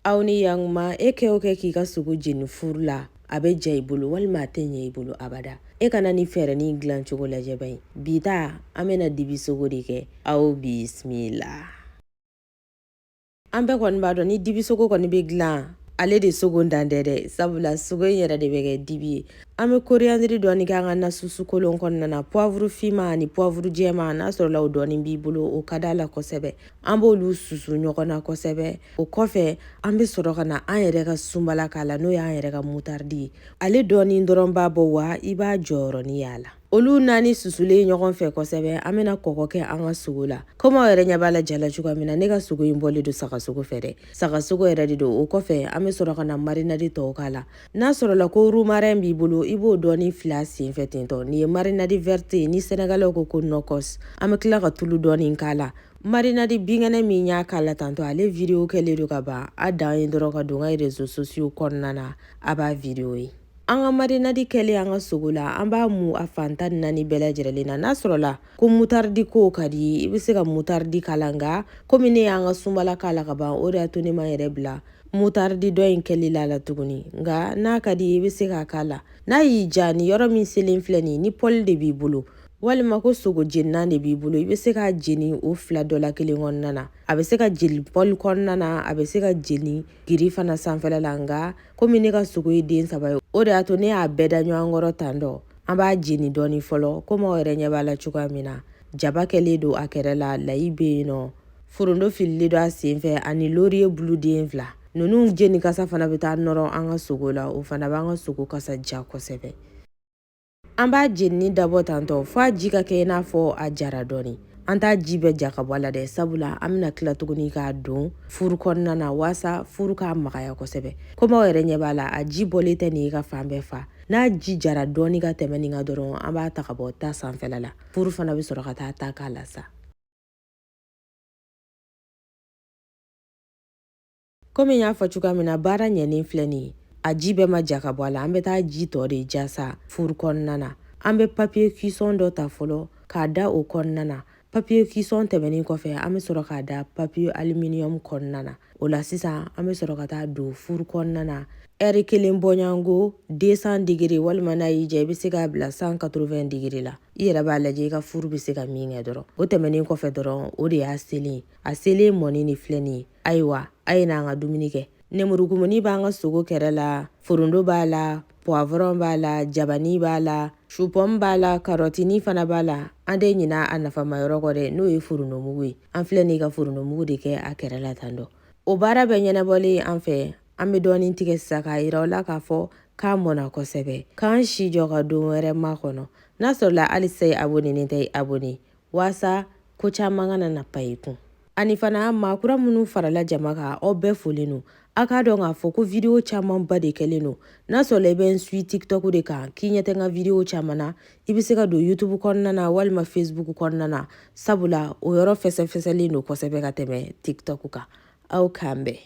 Aw ni yakuma. E kɛ o kɛ k'i ka sogo jeni furu la, a bɛ ja i bolo walima a tɛ ɲɛ i bolo abada. E kana ni fɛɛrɛnin dilan cogo lajɛ ba ye. Bi ta, an bɛna dibi sogo de kɛ. Aw bisimila. An bɛɛ kɔni b'a dɔn ni dibisogo kɔni bɛ dilan, ale de sogo dan tɛ dɛ, sabula sogo in yɛrɛ de bɛ kɛ dibi ye. An bɛ koriyandiri dɔɔni kɛ an ka nasusu kolon kɔnɔna na, poivre finman ani poivre jɛman, n'a sɔrɔla o dɔɔni b'i bolo, o ka d'a la kosɛbɛ. An b'olu susu ɲɔgɔn na kosɛbɛ. O kɔfɛ, an bɛ sɔrɔ ka na an yɛrɛ ka sunbala k'a la, n'o y'an yɛrɛ ka mutaridi ye. Ale dɔɔni dɔrɔn b'a bɔ wa i b'a jɔyɔrɔnin y'a la. Olu naani susulen ɲɔgɔn fɛ kosɛbɛ, an bɛna kɔgɔ kɛ an ka sogo la. Komi aw yɛrɛ ɲɛ b'a la ja la cogoya min na, ne ka sogo in bɔlen don sagasogo fɛ dɛ, sagasogo yɛrɛ de don. O kɔfɛ, an bɛ sɔrɔ ka na marinadi tɔw k'a la. N'a sɔrɔla ko romarin b'i bolo, i b'o dɔɔni fili a sen fɛ tentɔ. Nin ye marinadi verte ye, ni sɛnɛgalɛw ko ko nɔkɔs. An bɛ tila ka tulu dɔɔni k'a la. Marinadi binkɛnɛ min y'a k'a la tantɔ, ale video kɛlen don ka ban. A dan ye dɔrɔn ka don n ka réseaux sociaux kɔnɔna na, a b'a video ye. An ka marinadi kɛlen an ka sogo la, an b'a mu a fan 14 bɛɛ lajɛlen na. N'a sɔrɔla ko mutaridi ko ka di, i bɛ se ka mutaridi k'a la, nka komi ne y'an ka sunbala k'a la ka ban, o de y'a to ne ma yɛrɛ bila mutaridi dɔ in kɛli la la tuguni. Nka n'a ka di, i bɛ se k'a k'a la. N'a y'i ja, ni yɔrɔ min selen filɛ nin, ni poêle de b'i bolo walima ko sogo jeninan de b'i bolo, i bɛ se k'a jeni o fila dɔ la kelen kɔnɔna na. A bɛ se ka jeni poêle kɔnɔna na, a bɛ se ka jeni grille fana sanfɛla la. Nka komi ne ka sogo ye den 3 ye, o de y'a to ne y'a bɛɛ da ɲɔgɔn kɔrɔ tan dɔ. An b'a jeni dɔɔni fɔlɔ. Komi aw yɛrɛ ɲɛ b'a la cogoya min na, jaba kɛlen don a kɛrɛ la, layi bɛ yen nɔ, forondo fililen don a sen fɛ, ani laurier bulu den 2. Ninnu jeni kasa fana bɛ taa nɔrɔ an ka sogo la, o fana b'an ka sogo kasa ja kosɛbɛ. An b'a jenini dabɔ tantɔ fo a ji ka kɛ i n'a fɔ a jara dɔɔni. An t'a ji bɛɛ ja ka bɔ a la dɛ, sabula an bɛna tila tuguni k'a don furu kɔnɔna na waasa furu k'a magaya kosɛbɛ. Komi aw yɛrɛ ɲɛ b'a la, a ji bɔlen tɛ nin ye ka fan bɛɛ fa. N'a ji jara dɔɔni ka tɛmɛ nin kan dɔrɔn, an b'a ta ka bɔ ta sanfɛla la. Furu fana bɛ sɔrɔ ka taa ta k'a la sa. Komi n y'a fɔ cogoya min na, baara ɲɛnen filɛ nin ye, a ji bɛɛ ma ja ka bɔ a la. An bɛ taa ji tɔ de ja sa furu kɔnɔna na. An bɛ papier cuisson dɔ ta fɔlɔ k'a da o kɔnɔna na. Papier cuisson tɛmɛnen kɔfɛ, an bɛ sɔrɔ k'a da papier aluminium kɔnɔna na. O la sisan, an bɛ sɔrɔ ka taa don furu kɔnɔna na ɛri kelen bɔɲɔgɔnko, 200 degrés, walima n'a y'i diya, i bɛ se k'a bila 180 degrés la. I yɛrɛ b'a lajɛ i ka furu bɛ se ka min kɛ dɔrɔn. O tɛmɛnen kɔfɛ dɔrɔn, o de y'a selen. A selen mɔni ni filɛ nin ye. Ayiwa, a ye n'an ka dumuni kɛ. Nemurukumuni b'an ka sogo kɛrɛ la, forondo b'a la, poivron b'a la, jabani b'a la, chou-pomme b'a la, karɔtini fana b'a la. An tɛ ɲina a nafama yɔrɔ kɔ dɛ, n'o ye forondomugu ye. An filɛ nin ka forondomugu de kɛ a kɛrɛ la tan dɔ. O baara bɛɛ ɲɛnabɔlen an fɛ, an bɛ dɔɔnin tigɛ sisan k'a yira aw la k'a fɔ k'a mɔna kosɛbɛ. K'an si jɔ ka don wɛrɛ makɔnɔ. N'a sɔrɔla halisa i abonné tɛ, i abonné waasa ko caman kana na pan i kun. Ani fana, maa kura minnu farala jama kan, aw bɛɛ folen don. A k'a dɔn k'a fɔ ko video camanba de kɛlen don. N'a sɔrɔla i bɛ n suit TikTok de kan, k'i ɲɛ tɛ n ka video caman na, i bɛ se ka don YouTube kɔnɔna na walima Facebook kɔnɔna na, sabula o yɔrɔ fɛsɛfɛsɛlen don kosɛbɛ ka tɛmɛ TikTok kan. Aw k'an bɛn.